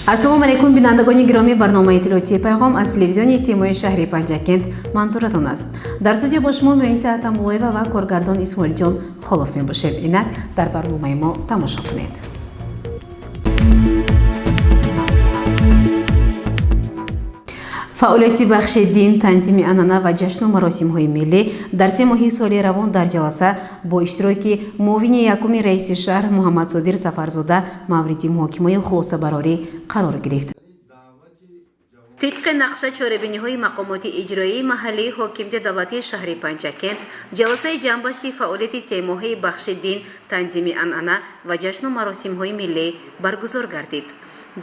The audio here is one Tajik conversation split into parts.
Ассалому алайкум, бинандагони гиромӣ. Барномаи иттилоотии «Пайғом» аз телевизиони Симои шаҳри Панҷакент манзуратон аст. Дар студия бо шумо Муиса Тамулоева ва коргардон Исмоилҷон Холов мебошем. Инак дар барномаи мо тамошо кунед. Фаъолияти бахши дин, танзими анъана ва ҷашну маросимҳои миллӣ дар 3 моҳи соли равон дар ҷаласа бо иштироки муовини якуми раиси шаҳр Муҳаммадсодир Сафарзода мавриди муҳокимаю хулосабарорӣ қарор гирифт. Тибқи нақша чорабиниҳои мақомоти иҷроии маҳаллии ҳокимияти давлатии шаҳри Панҷакент, ҷаласаи ҷамъбасти фаъолияти семоҳаи бахши дин, танзими анъана ва ҷашну маросимҳои миллӣ баргузор гардид.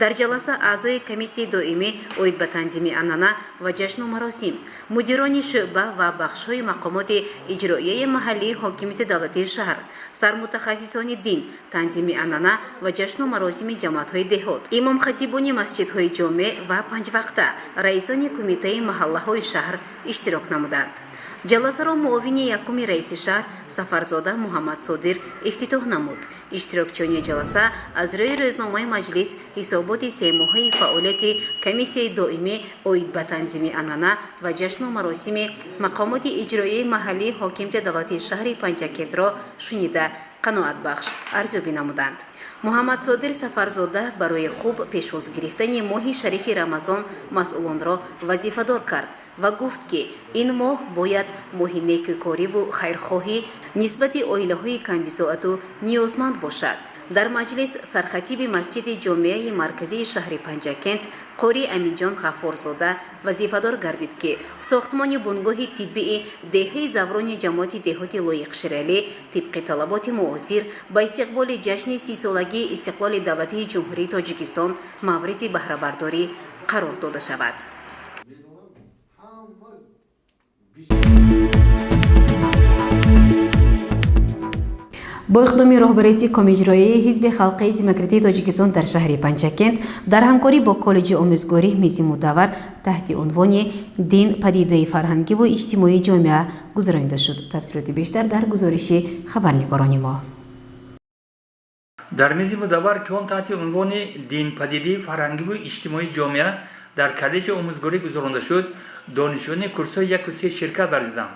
Дар ҷаласа аъзои комиссияи доимӣ оид ба танзими анъана ва ҷашну маросим, мудирони шӯъба ва бахшҳои мақомоти иҷроияи маҳаллии ҳокимияти давлатии шаҳр, сармутахассисони дин, танзими анъана ва ҷашну маросими ҷамоатҳои деҳот, имомхатибони масҷидҳои ҷомеъ ва панҷвақта, раисони кумитаи маҳаллаҳои шаҳр иштирок намуданд. Ҷаласаро муовини якуми раиси шаҳр Сафарзода Муҳаммадсодир ифтитоҳ намуд. Иштирокчиёни ҷаласа аз рӯи рӯзномаи маҷлис ҳисоботи семоҳаи фаъолияти комиссияи доимӣ оид ба танзими анъана ва ҷашну маросими мақомоти иҷроияи маҳаллии ҳокимияти давлатии шаҳри Панҷакентро шунида, қаноатбахш арзёбӣ намуданд. Муҳаммадсодир Сафарзода барои хуб пешвоз гирифтани моҳи шарифи Рамазон масъулонро вазифадор кард ва гуфт, ки ин моҳ бояд моҳи некӯкориву хайрхоҳӣ нисбати оилаҳои камбизоату ниёзманд бошад. Дар маҷлис сархатиби масҷиди ҷомеаи марказии шаҳри Панҷакент қори Аминҷон Ғаффорзода вазифадор гардид, ки сохтмони бунгоҳи тиббии деҳаи Заврони ҷамоати деҳоти Лоиқ Шералӣ тибқи талаботи муосир ба истиқболи ҷашни 30-солагии истиқлоли давлатии Ҷумҳурии Тоҷикистон мавриди баҳрабардорӣ қарор дода шавад. Бо иқдоми роҳбарияти комиҷроии Ҳизби халқии демократии Тоҷикистон дар шаҳри Панҷакент дар ҳамкорӣ бо коллеҷи омӯзгорӣ мизи мудаввар таҳти унвони «Дин: падидаи фарҳангиву иҷтимоии ҷомеа» гузаронида шуд. Тафсилоти бештар дар гузориши хабарнигорони мо. Дар мизи мудаввар, ки он таҳти унвони «Дин: падидаи фарҳангиву иҷтимоии ҷомеа» дар коллеҷи омӯзгорӣ гузаронда шуд, донишҷӯёни курсҳои 1-3 ширкат варзиданд.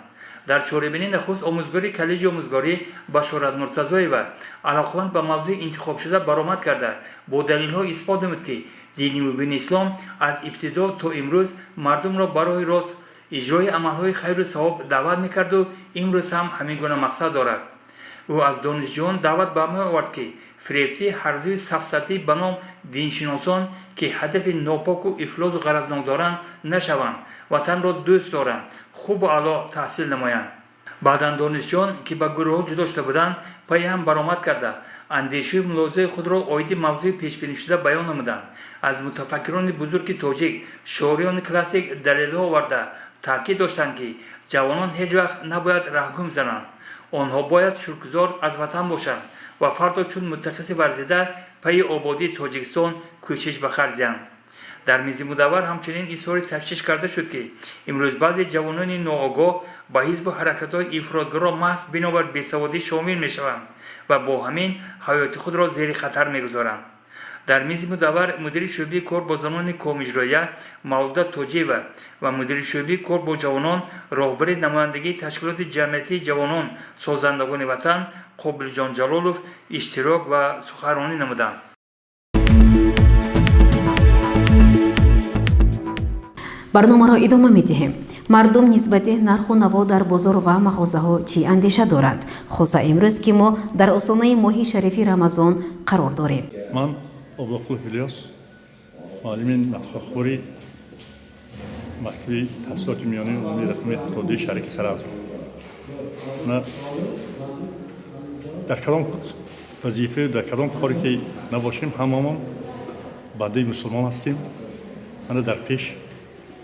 Дар чорабинӣ нахуст омӯзгори коллеҷи омӯзгорӣ Башорат Муртазоева алоқаманд ба мавзӯи интихобшуда баромад карда, бо далелҳо исбот намуд, ки дини мубини ислом аз ибтидо то имрӯз мардумро ба роҳи рост, иҷрои амалҳои хайру савоб даъват мекарду имрӯз ҳам ҳамин гуна мақсад дорад. Ӯ аз донишҷӯён даъват ба амал овард, ки фирефтии ҳарзию сафсатӣ ба ном диншиносон, ки ҳадафи нопоку ифлосу ғаразнок доранд, нашаванд, ватанро дӯст доранд, хубу аъло таҳсил намоянд. Баъдан донишҷӯён, ки ба гурӯҳҳо ҷудо шуда буданд, пайи ҳам баромад карда, андешаю мулоҳизаи худро оиди мавзӯи пешбинишуда баён намуданд. Аз мутафаккирони бузурги тоҷик, шоирони классик далелҳо оварда, таъкид доштанд, ки ҷавонон ҳеҷ вақт набояд раҳгум зананд, онҳо бояд шукргузор аз ватан бошанд ва фардо чун мутахассиси варзида пайи ободии Тоҷикистон кӯшиш ба харҷ диҳанд. Дар мизи мудаввар ҳамчунин изҳори ташвиш карда шуд, ки имрӯз баъзе ҷавонони ноогоҳ ба ҳизбу ҳаракатҳои ифротгаро маҳз бинобар бесаводӣ шомил мешаванд ва бо ҳамин ҳаёти худро зери хатар мегузоранд. Дар мизи мудаввар мудири шӯъбаи кор бо занони комиҷроия Мавлуда Тоҷиева ва мудири шӯъбаи кор бо ҷавонон, роҳбари намояндагии ташкилоти ҷамъиятии ҷавонон «Созандагони ватан» Қобилҷон Ҷалолов иштирок ва суханронӣ намуданд. Барномаро идома медиҳем. Мардум нисбати нарху наво дар бозор ва мағозаҳо чӣ андеша доранд, хоса имрӯз, ки мо дар остонаи моҳи шарифи Рамазон қарор дорем? Ман Облоқулов Илёс, муаллими нафақахӯри мактаби таҳсилоти миёнаи умумии рақами 72 шаҳраки Саразм. Дар кадом вазифаю дар кадом коре ки набошем, ҳамамон бандаи мусулмон ҳастем. Мана дар пеш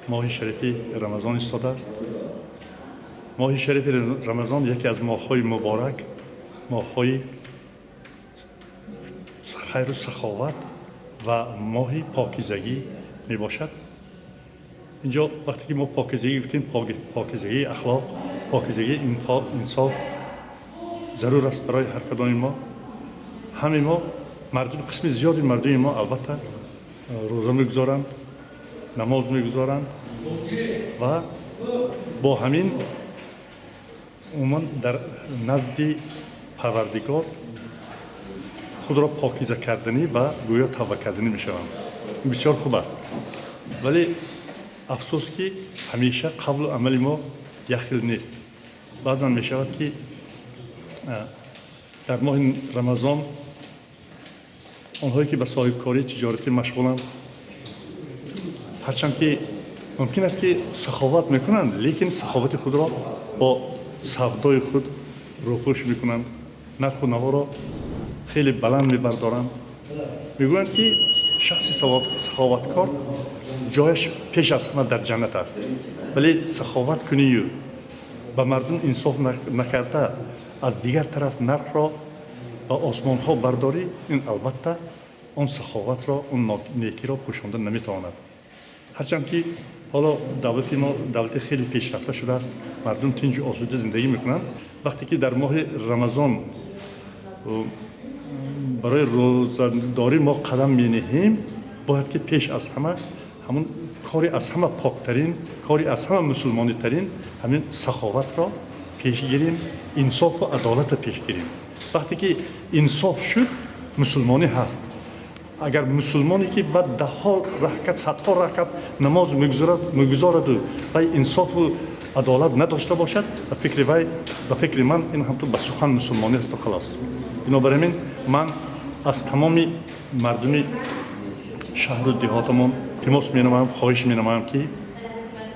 моҳи шарифи Рамазон истодааст. Моҳи шарифи Рамазон яке аз моҳҳои муборак, моҳҳои хайру саховат ва моҳи покизагӣ мебошад. Инҷо вақте ки мо покизагӣ гуфтем, покизагии ахлоқ, покизагии инсоф зарур аст барои ҳар кадоми мо. Ҳамаи мо мардум, қисми зиёди мардуми мо албатта Рӯза мегузоранд, намоз мегузоранд ва бо ҳамин умуман дар назди Парвардигор худро покиза карданӣ ва гӯё тавба карданӣ мешаванд. Ин бисёр хуб аст, вале афсӯс, ки ҳамеша қавлу амали мо як хел нест. Баъзан мешавад, ки дар моҳи Рамазон онҳое, ки ба соҳибкории тиҷоратӣ машғуланд, ҳарчанд ки мумкин аст, ки саховат мекунанд, лекин саховати худро бо савдои худ рӯпӯш мекунанд, нарху наворо хеле баланд мебардоранд. Мегӯянд, ки шахси саховаткор ҷояш пеш аз ҳама дар ҷаннат аст, вале саховат кунию ба мардум инсоф накарда, аз дигар тараф нархро ба осмонҳо бардорӣ, ин албатта он саховатро, он некиро пӯшонда наметавонад. Ҳарчанд ки ҳоло давлати мо давлати хеле пешрафта шудааст, мардум тинҷу осуда зиндагӣ мекунанд, вақте ки дар моҳи Рамазон барои рӯзадорӣ мо қадам менеҳем, бояд ки пеш аз ҳама ҳамун кори аз ҳама поктарин, кори аз ҳама мусулмонитарин, ҳамин саховатро пеш гирем, инсофу адолатро пеш гирем. Вақте ки инсоф шуд, мусулмонӣ ҳаст. Агар мусулмоне, ки ва даҳҳо ракат, садҳо ракат намоз мегузораду вай инсофу адолат надошта бошад, ба фикри вай, ба фикри ман, ин ҳамту ба сухан мусулмонӣ асту халос. Бинобар ҳамин ман аз тамоми мардуми шаҳру деҳотамон илтимос менамоям, хоҳиш менамоям, ки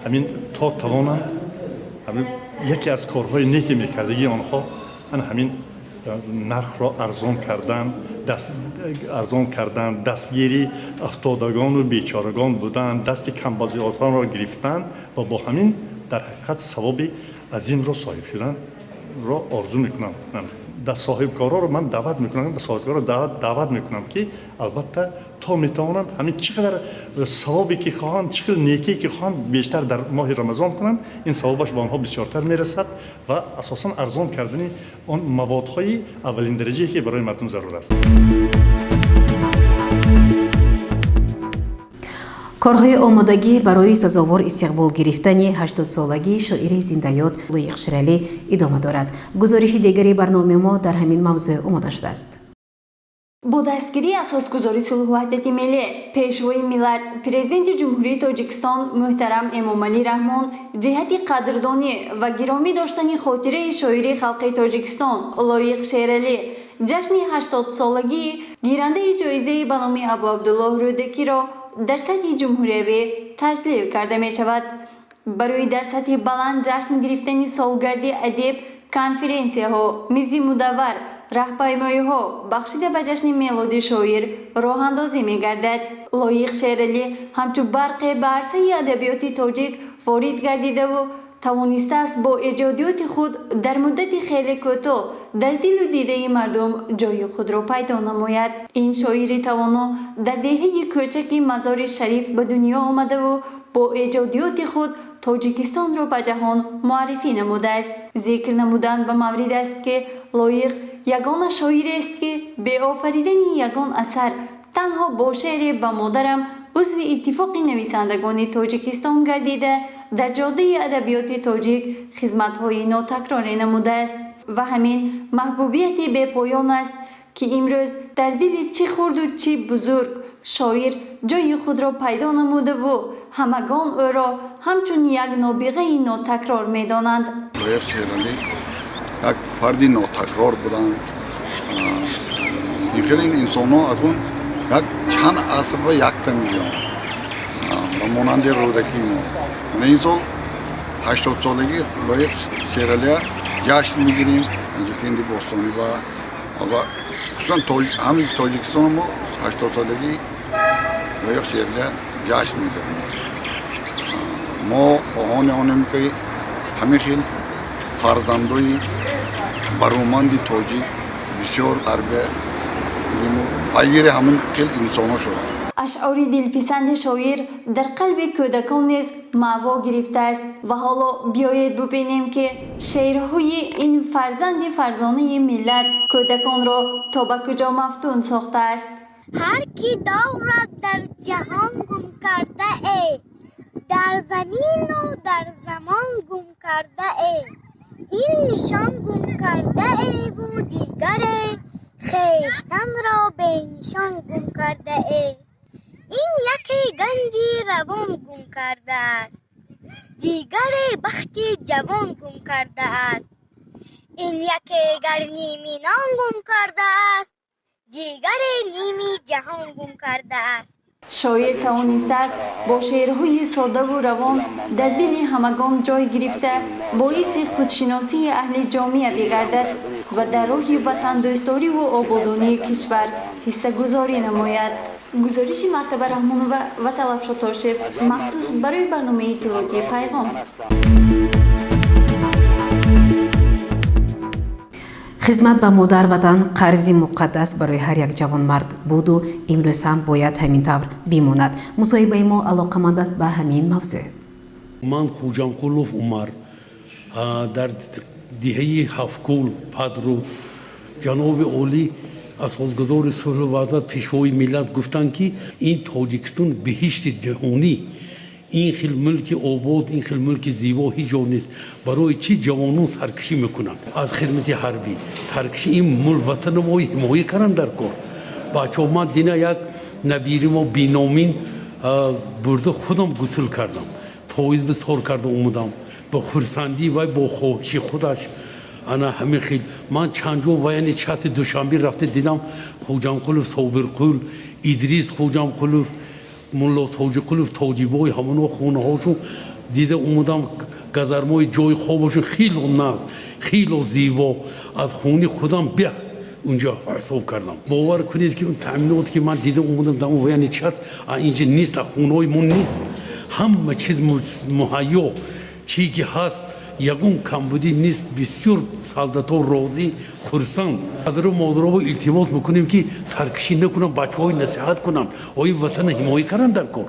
ҳамин то тавонанд, ҳамин яке аз корҳои неки мекардагии онҳо ана ҳамин нархро арзон кардан, арзон кардан, дастгири афтодагону бечорагон будан, дасти камбазиётонро гирифтан ва бо ҳамин дар ҳақиқат савоби азимро соҳиб шуданро орзу мекунам. Да соҳибкорҳоро ман даъват мекунам, ба соҳибкорро даъват мекунам, ки албатта то метавонанд ҳамин чӣ қадар савобе ки хоҳанд, чӣ қадар некие ки хоҳанд, бештар дар моҳи Рамазон кунанд. Ин савобаш ба онҳо бисёртар мерасад ва асосан арзон кардани он маводҳои аввалин дараҷае, ки барои мардум зарур аст. Корҳои омодагӣ барои сазовор истиқбол гирифтани 80-солагии шоири зиндаёд Лоиқ Шералӣ идома дорад. Гузориши дигари барномаи мо дар ҳамин мавзӯъ омода шудааст. Бо дастгирии асосгузори сулҳу ваҳдати миллӣ, Пешвои миллат, Президенти Ҷумҳурии Тоҷикистон муҳтарам Эмомалӣ Раҳмон, ҷиҳати қадрдонӣ ва гиромӣ доштани хотираи шоири халқи Тоҷикистон Лоиқ Шералӣ, ҷашни 80-солагии гирандаи ҷоизаи ба номи Абуабдуллоҳ Рӯдакиро дар сатҳи ҷумҳуриявӣ таҷлил карда мешавад. Барои дар сатҳи баланд ҷашн гирифтани солгарди адиб конференсияҳо, мизи мудаввар, раҳпаймоиҳо бахшида ба ҷашни мелоди шоир роҳандозӣ мегардад. Лоиқ Шералӣ ҳамчун барқе ба арсаи адабиёти тоҷик ворид гардидаву тавонистааст бо эҷодиёти худ дар муддати хеле кӯтоҳ дар дилу дидаи мардум ҷои худро пайдо намояд. Ин шоири тавоно дар деҳаи кӯчаки Мазори Шариф ба дунё омадаву бо эҷодиёти худ Тоҷикистонро ба ҷаҳон муаррифӣ намудааст. Зикр намудан ба маврид аст, ки Лоиқ ягона шоирест, ки беофаридани ягон асар, танҳо бо шеъре «Ба модарам» узви Иттифоқи нависандагони Тоҷикистон гардида, дар ҷодаи адабиёти тоҷик хизматҳои нотакроре намудааст. Ва ҳамин маҳбубияти бепоён аст, ки имрӯз дар дили чӣ хурду чӣ бузург шоир ҷои худро пайдо намудаву ҳамагон ӯро ҳамчун як нобиғаи нотакрор медонанд. Лоиқ Шералӣ як фарди нотакрор буданд. Ин хеле инсонҳо акун як чанд аср ба якта миллион, ба монанди Рӯдакӣ. Мо мана ин сол 80-солагии Лоиқ Шералия ҷашн мегирем инҷо, кенди бостонӣ, ва хусусан ҳамин Тоҷикистон мо 80-солагии Лоиқ Шералия ҷашн мегирем. Мо хоҳони онем, ки ҳамин хел фарзандои бароманди тоҷик бисёр тарбия куниму пайгири ҳамин хел инсонҳо шаванд. Ашъори дилписанди шоир дар қалби кӯдакон низ маъво гирифтааст. Ва ҳоло биёед бубинем, ки шеърҳои ин фарзанди фарзонаи миллат кӯдаконро то ба куҷо мафтун сохтааст. Ҳар ки дорад дар ҷаҳон гум кардае, дар замину дар замон гум кардае, ин нишон гум кардаеву дигаре, хештанро бенишон гум кардае. Ин яке ганҷи равон гум кардааст, дигаре бахти ҷавон гум кардааст. Ин яке гар ними нон гум кардааст, дигаре ними ҷаҳон гум кардааст. Шоир тавонистааст бо шеърҳои соддаву равон дар дили ҳамагон ҷой гирифта, боиси худшиносии аҳли ҷомеа бигардад ва дар роҳи ватандӯсториву ободонии кишвар ҳиссагузорӣ намояд. Гузориши Мартаба Раҳмонова ва Талабшо Тошев махсус барои барномаи иттилоотии «Пайғом». Хизмат ба модар ватан қарзи муқаддас барои ҳар як ҷавонмард буду имрӯз ҳам бояд ҳамин тавр бимонад. Мусоҳибаи мо алоқаманд аст ба ҳамин мавзӯъ. Ман Хуҷамқулов Умар, дар деҳаи Ҳафткул, Падруд. Ҷаноби олӣ, асосгузори сулҳу ваҳдат, пешвои миллат гуфтанд, ки ин Тоҷикистон биҳишти ҷаҳонӣ, ин хел мулки обод, ин хел мулки зебо ҳеҷ ҷо нест. Барои чӣ ҷавонон саркашӣ мекунанд аз хидмати ҳарбӣ? Саркашӣ ин мулк ватану мо ҳимоя карданд дар кор. Бачаҳо, ман дина як набири мо Биномин бурда, худам гусул кардам, поиз бисор карда омадам бо хурсандӣ вай, бо хоҳиши худаш. Ана ҳамин хел ман чанд ҷо военный части Душанбе рафта дидам. Хуҷамқулов Собирқул, Идрис Хуҷамқулов, Мулло Тоҷиқулов Тоҷибой, ҳамоно хонаҳошон дида омадам. Казармои ҷои хобашон хело нағз, хело зебо, аз хони худам беҳ унҷо ҳисоб кардам. Бовар кунед, ки он таъминоте ки ман дида омадам дар он военный часть, инҷа нест, хонаҳои мо нест. Ҳама чиз муҳайё, чӣ ки ҳаст, ягон камбудӣ нест. Бисёр солдатҳо розӣ, хурсанд. Падару модарово илтимос мекунем, ки саркашӣ накунанд, бачаҳои насиҳат кунанд, ои ватана ҳимоя карданд дар кор.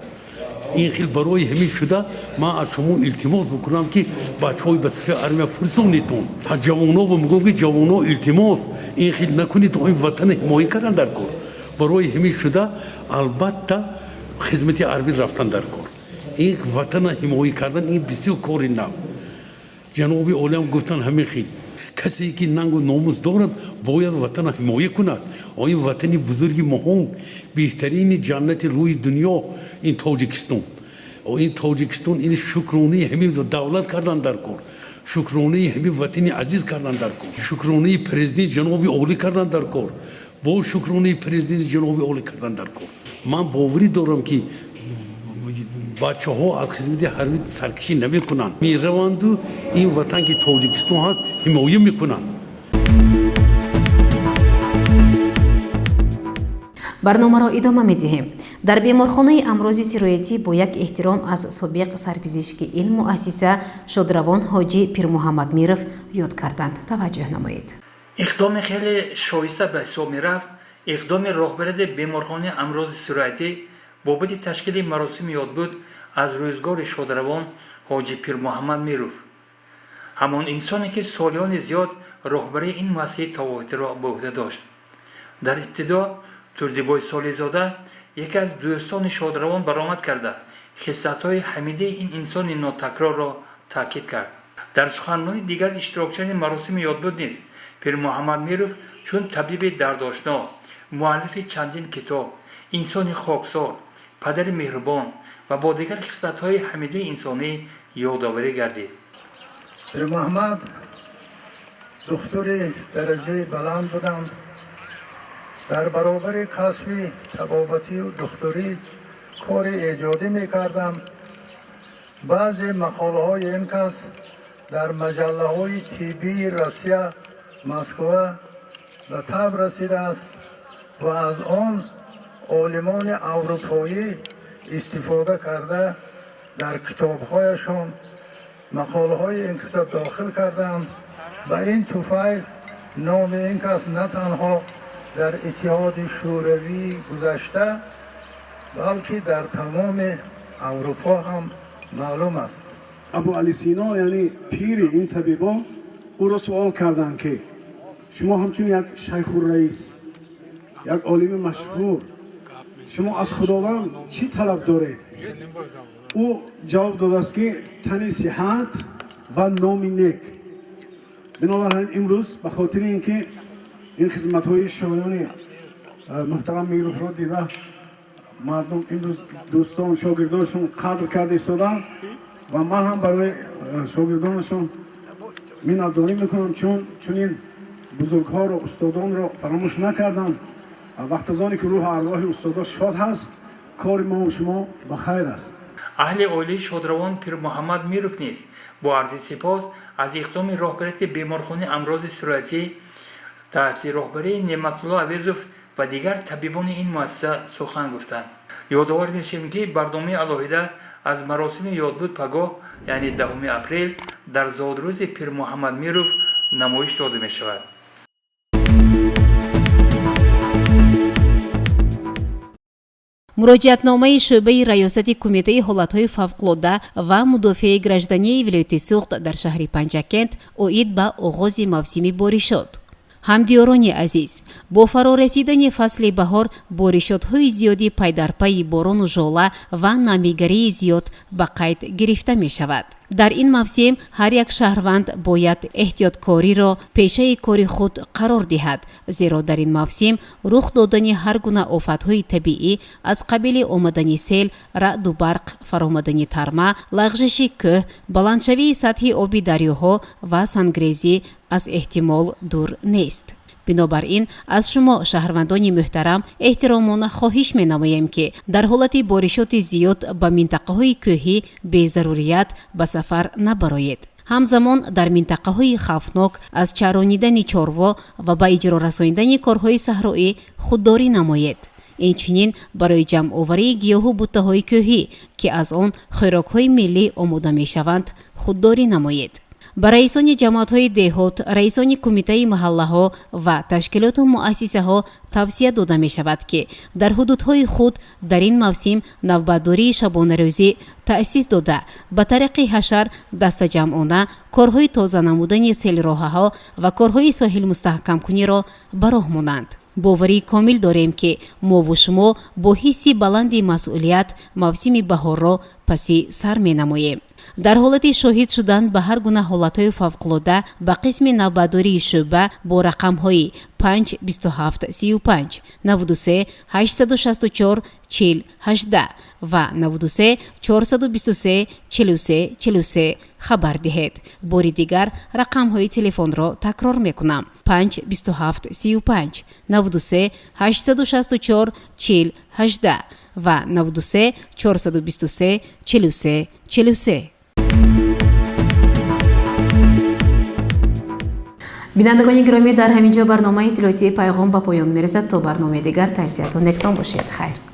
Ин хел барои ҳамин шуда ман аз шумо илтимос мекунам, ки бачаҳои ба сафи армия фирсонедтон. Ҷавоново мегӯям, ки ҷавоно, илтимос, ин хел накунед, ои ватана ҳимоя карданд дар кор. Барои ҳамин шуда албатта хизмати ҳарбӣ рафтан дар кор, ин ватана ҳимоя кардан, ин бисёр кори нав. Ҷаноби олиам гуфтанд ҳамин хел: касе ки нангу номус дорад, бояд ватана ҳимоя кунад. Ин ватани бузурги моҳон, беҳтарини ҷаннати рӯи дунё ин Тоҷикистон, ин Тоҷикистон, ин шукронаи ҳамин давлат кардан дар кор, шукронаи ҳамин ватани азиз кардан дар кор, шукронаи президент ҷаноби олӣ кардан дар кор, бо шукронаи президенти ҷаноби олӣ кардан дар кор. Ман боварӣ дорам, ки бачаҳо аз хизмати ҳарбӣ саркашӣ намекунанд, мераванду ин ватан, ки Тоҷикистон ҳаст, ҳимоя мекунанд. Барномаро идома медиҳем. Дар беморхонаи амрози сироятӣ бо як эҳтиром аз собиқ сарпизишки ин муассиса шодравон Ҳоҷӣ Пирмуҳаммадмиров ёд карданд. Таваҷҷӯҳ намоед. Иқдоми хеле шоиста ба ҳисоб мерафт иқдоми роҳбарияти беморхонаи амрози сироятӣ бобати ташкили маросими ёдбуд аз рӯзгори шодравон Ҳоҷӣ Пирмуҳаммад Миров, ҳамон инсоне, ки солиёни зиёд роҳбарии ин муассисаи табобатиро ба ӯҳда дошт. Дар ибтидо Турдибой Солизода, яке аз дӯстони шодравон, баромад карда, хислатҳои ҳамидаи ин инсони нотакрорро таъкид кард. Дар суханронии дигар иштирокчиёни маросими ёдбуд низ Пирмуҳаммад Миров чун табиби дардошно, муаллифи чандин китоб, инсони хоксор, падари меҳрубон ва бо дигар хислатҳои ҳамидаи инсонӣ ёдоварӣ гардид. Пирмуҳаммад духтури дараҷаи баланд буданд. Дар баробари касби табобатию духтурӣ кори эҷодӣ мекардам. Баъзе мақолаҳои ин кас дар маҷаллаҳои тиббии Россия, Москва ба таб расидааст ва аз он олимони аврупоӣ истифода карда, дар китобҳояшон мақолаҳои ин касро дохил карданд. Ба ин туфайл номи ин кас на танҳо дар Иттиҳоди Шӯравӣ гузашта, балки дар тамоми Аврупо ҳам маълум аст. Абу Али Сино, яъне пири ин табибон, ӯро суол карданд, ки шумо ҳамчун як шайхурраис, як олими машҳур Шумо аз Худованд чӣ талаб доред? Ӯ ҷавоб додааст, ки тани сиҳат ва номи нек. Бинобар ҳамин имрӯз ба хотири ин ки ин хизматҳои шоёни муҳтарам Мировро дида, мардум имрӯз, дӯстон, шогирдонашон қадр карда истоданд ва ман ҳам барои шогирдонашон миннатдорӣ мекунам, чун чунин бузургҳоро, устодонро фаромӯш накарданд. Вақт аз оне ки рӯҳу арвоҳи устодо шод ҳаст, кори мо шумо ба хайр аст. Аҳли оилаи шодравон Пирмуҳаммад Миров низ бо арзи сипос аз иқдоми роҳбарияти беморхонаи амрози сироятӣ таҳти роҳбарии Неъматулло Авезов ва дигар табибони ин муассиса сухан гуфтанд. Ёдовар мешавем, ки барномаи алоҳида аз маросими ёдбуд пагоҳ, яъне 10 апрел, дар зодрӯзи Пирмуҳаммад Миров намоиш дода мешавад. Муроҷиатномаи шӯъбаи раёсати Кумитаи ҳолатҳои фавқулодда ва мудофиаи гражданияи вилояти Суғд дар шаҳри Панҷакент оид ба оғози мавсими боришот. Ҳамдиёрони азиз, бо фарорасидани фасли баҳор боришотҳои зиёди пайдарпайи борону жола ва намигарии зиёд ба қайд гирифта мешавад. Дар ин мавсим ҳар як шаҳрванд бояд эҳтиёткориро пешаи кори худ қарор диҳад, зеро дар ин мавсим рух додани ҳар гуна офатҳои табиӣ аз қабили омадани сел, раъду барқ, фаромадани тарма, лағжиши кӯҳ, баландшавии сатҳи оби дарёҳо ва сангрезӣ аз эҳтимол дур нест. Бинобар ин аз шумо, шаҳрвандони муҳтарам, эҳтиромона хоҳиш менамоем, ки дар ҳолати боришоти зиёд ба минтақаҳои кӯҳӣ безарурият ба сафар набароед. Ҳамзамон дар минтақаҳои хавфнок аз чаронидани чорво ва ба иҷро расонидани корҳои саҳроӣ худдорӣ намоед. Инчунин барои ҷамъоварии гиёҳу буттаҳои кӯҳӣ, ки аз он хӯрокҳои миллӣ омода мешаванд, худдорӣ намоед. Ба раисони ҷамоатҳои деҳот, раисони кумитаи маҳаллаҳо ва ташкилоту муассисаҳо тавсия дода мешавад, ки дар ҳудудҳои худ дар ин мавсим навбатдории шабонарӯзӣ таъсис дода, ба тариқи ҳашар дастаҷамъона корҳои тоза намудани селроҳаҳо ва корҳои соҳилмустаҳкамкуниро ба роҳ монанд. Боварии комил дорем, ки мову шумо бо ҳисси баланди масъулият мавсими баҳорро паси сар менамоем. Дар ҳолати шоҳид шудан ба ҳар гуна ҳолатҳои фавқулодда ба қисми навбатдории шӯъба бо рақамҳои 5 27 35, 93 864 40 18 ва 93 423 43 43 хабар диҳед. Бори дигар рақамҳои телефонро такрор мекунам: 5 27 35, 93 864 40 18 ва 93 423 43 43. Бинандагони гиромӣ, дар ҳамин ҷо барномаи иттилоотии «Пайғом» ба поён мерасад. То барномаи дигар тансиҳату некнон бошед. Хайр.